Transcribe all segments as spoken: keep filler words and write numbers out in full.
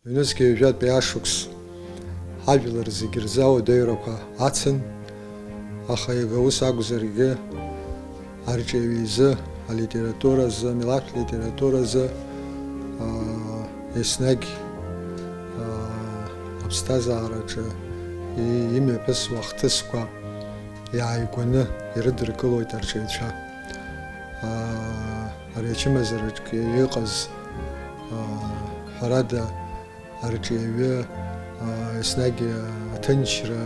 Ҩнызқьи ҩажәатәи ашықәс ҳажәлар зегьы рзы ауадаҩрақәа ацын, аха иага ус акәзаргьы, арҿиаҩы изы, алитература азы, амилаҭтә литература азы, аа, еснагь, аа, аԥсҭазаараҿы и-, имҩаԥысуа ахҭысқәа иааигәаны ирыдыркылоит арҿиаҩцәа. Аа, ари ачымазараҿгьы иҟаз, аа, ҳәарада, арҿиаҩы, аа, еснагь аҭынчра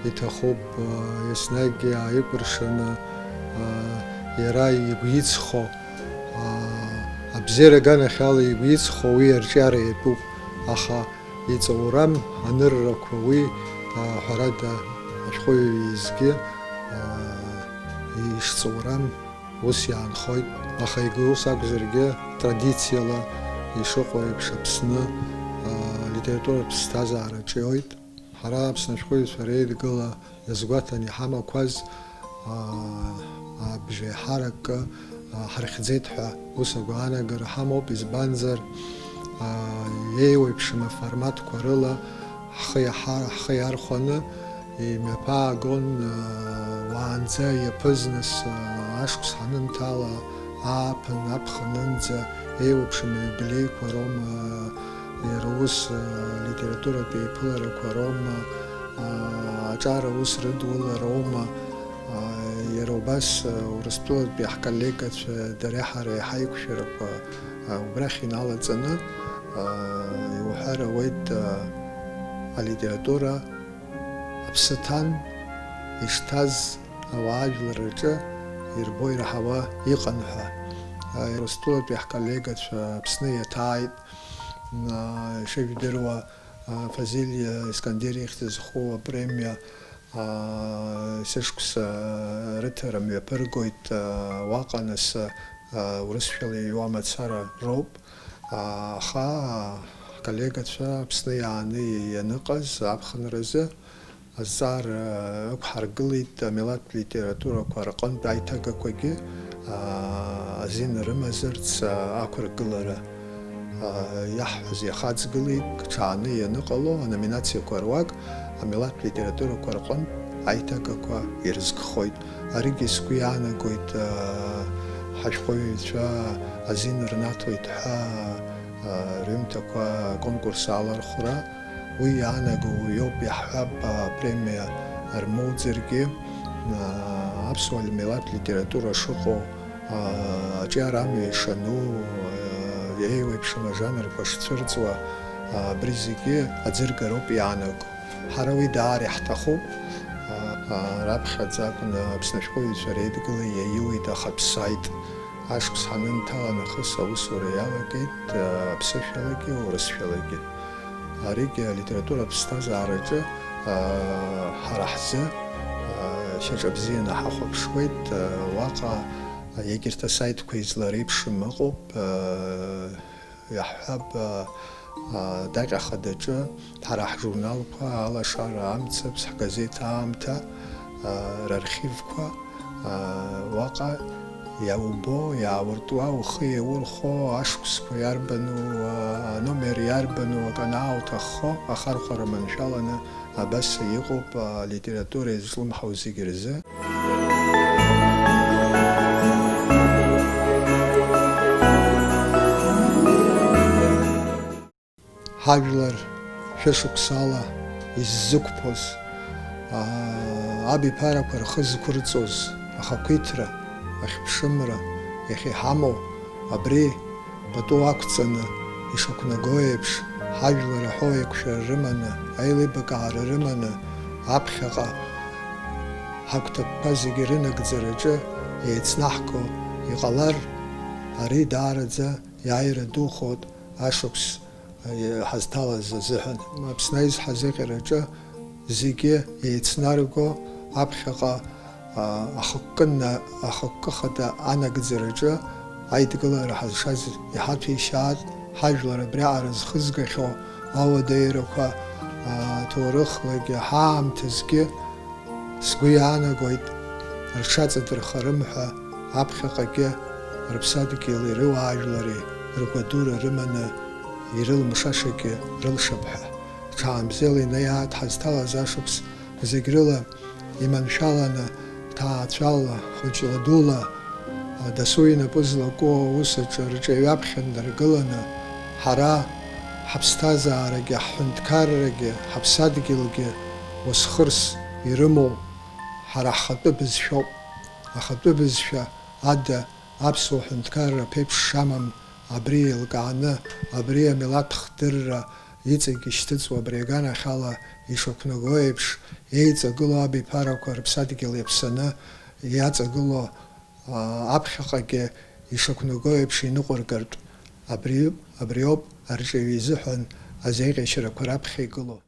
иҭахуп, аа, еснагь ааикәыршаны, аа, иара игәы иҵхо, аа, абзиара аганахьала игәы иҵхо уи арҿиара иатәуп, аха иҵоурам аныррақәа уи, аа, ҳәарада, ашәҟәыҩҩы изгьы, аа, ишҵоурам. Ус иаанхоит, аха иага ус акәзаргьы, традициала ишыҟоу еиԥш Аԥсны, аа, алитературатә ԥсҭазаара ҿиоит. Ҳара Аԥсны ашәҟәыҩҩцәа реидгыла иазгәаҭаны иҳамақәаз, аа, абжеиҳарак, аа, ҳархьӡеит ҳәа ус агәаанагара ҳамоуп, избанзар, аа, еиуеиԥшым аформатқәа рыла ҳхы иаҳа-, ҳхы иархәаны имҩаԥаагон, уаанӡа иаԥызныс, ашықәс ҳанынҭала, ааԥын, аԥхынынӡа еиуеиԥшым аиубилеиқәа роума, иара ус, литературатә еиԥыларақәа роума, аҿар аус рыдулара роума, иара убас Урыстәылатәи ҳколлегацәа дареи ҳареи ҳаиқәшәарақәа, а, убрахь иналаҵаны, а, иуҳәар ауеит, а, алитература аԥсы ҭан ишҭаз ауаажәлар рҿы ирбо ираҳауа иҟан ҳәа. А, Урыстәылатәи ҳколлегацәа Аԥсны иаҭааит, а, ишыжәдыруа, а, Фазиль Искандер ихьӡ зху апремиа Аа, сышықәса рыҭара мҩаԥыргоит, аа, уаҟа нас, аа, урысшәала иҩуа мацара роуп. Аа, аха ҳколлегацәа Аԥсны иааны ианыҟаз аԥхынразы азҵаара ықәҳаргылеит амилаҭтә литературақәа рҟынтә аиҭагақәагьы, аа, азин рымазарц, аа, ақәыргылара. Иаҳҳәаз иахаҵгылеит, ҽааны ианыҟало аноминациақәа руак амилаҭтә литературақәа рҟынтә аиҭагақәа ирызкхоит. Аригьы сгәы иаанагоит, ҳашәҟәыҩҩцәа азин рнаҭоит ҳәа рҩымҭақәа аконкурс алархәра. Уи иаанаго уиоуп, иаҳҳәап, апремиа рмоуӡаргьы, аԥсуа милаҭ литература шыҟоу, аҿиара амҩа ишану, еиуеиԥшым ажанрқәа шцәырҵуа, абри зегьы аӡыргароуп иаанаго. Ҳара уи даара иаҳҭахуп. Раԥхьаӡа акәны Аԥсны ашәҟәыҩҩцәа реидгыла иаиуит ахатә саит. Ашықәс ҳанынҭала нахыс аусура иалагеит, аԥсышәалагьы, урысшәалагьы. Аригьы алитературатә ԥсҭазаараҿы, аа, ҳара ҳзы, аа, шьаҿа бзианы ҳахәаԥшуеит, аа, уаҟа егьырҭ асаитқәа излареиԥшым ыҟоуп, аа, иаҳҳәап, аа, аа, Даҟьа Хадаҿы ҳара ҳжурналқәа, Алашара, Амцабз, ҳгазеҭ Аамҭа, аа, рархивқәа, Уаҟа иаубо, иаауртуа, ухы иаурхәо, ашықәсқәа иарбану, аномер иарбану, акы анааҭаххо, ахархәара маншәаланы абас иҟоуп алитература изҿлымҳау зегьы рзы. Ҳажәлар шәышықәсала иззықәԥоз, аа, абиԥарақәа рхы зқәырҵоз ахақәиҭра, ахьԥшымра, иахьа иҳамоу абри пату ақәҵаны ишақәнаго еиԥш, ҳажәлар аҳәоу еиқәшәара рыманы, аилибакаара рыманы, аԥхьаҟа ҳагәҭакқәа зегьы рынагӡараҿы еицнаҳго иҟалар, ари даараӡа иааира духоит ашықәс ҳазҭалаз азыҳәан. Аԥсны аизҳазыҟьараҿы зегьы еицнарго аԥхьаҟа, а, ахықәкы-, ахықәкы хада анагӡараҿы аидгылара ҳазшаз иҳаҭәеишьаат, ҳажәлар абриаҟара зхызгахьоу ауадаҩрақәа, а, ҭоурыхлагьы ҳаамҭазгьы сгәы иаанагоит, рҽаҵадырхарым ҳәа аԥхьаҟагьы рыԥсадгьыли рыуаажәлари ргәадура рыманы ирылымшашагьы рылшап ҳәа. Ҽаанбзиала инаиааит ҳазҭалаз ашықәс зегь рыла иманшәаланы, ҭаацәала, хәыҷла-дула, дасу инапы злаку аус аҿы рҿиаҩаԥхьа днаргыланы, ҳара ҳаԥсҭазаарагьы, ҳҳәынҭқаррагьы, ҳаԥсадгьылгьы ус хырс ирымоу ҳара ҳхатәы бызшәоуп. Ахатәы бызшәа ада аԥсуа ҳәынҭқарра ԥеиԥш шамам, абри еилкааны, абри амилаҭ хдырра иҵегь ишьҭыҵуа абри аганахьала ишақәнаго еиԥш, еиҵагылоу абиԥарақәа рыԥсадгьыл иаԥсаны иаҵагылоу, аа, аԥхьаҟагьы ишақәнаго еиԥш иныҟәыргартә, абри, абриоуп арҿиаҩы изыҳәан азеиӷьашьарақәа раԥхьа игылоу.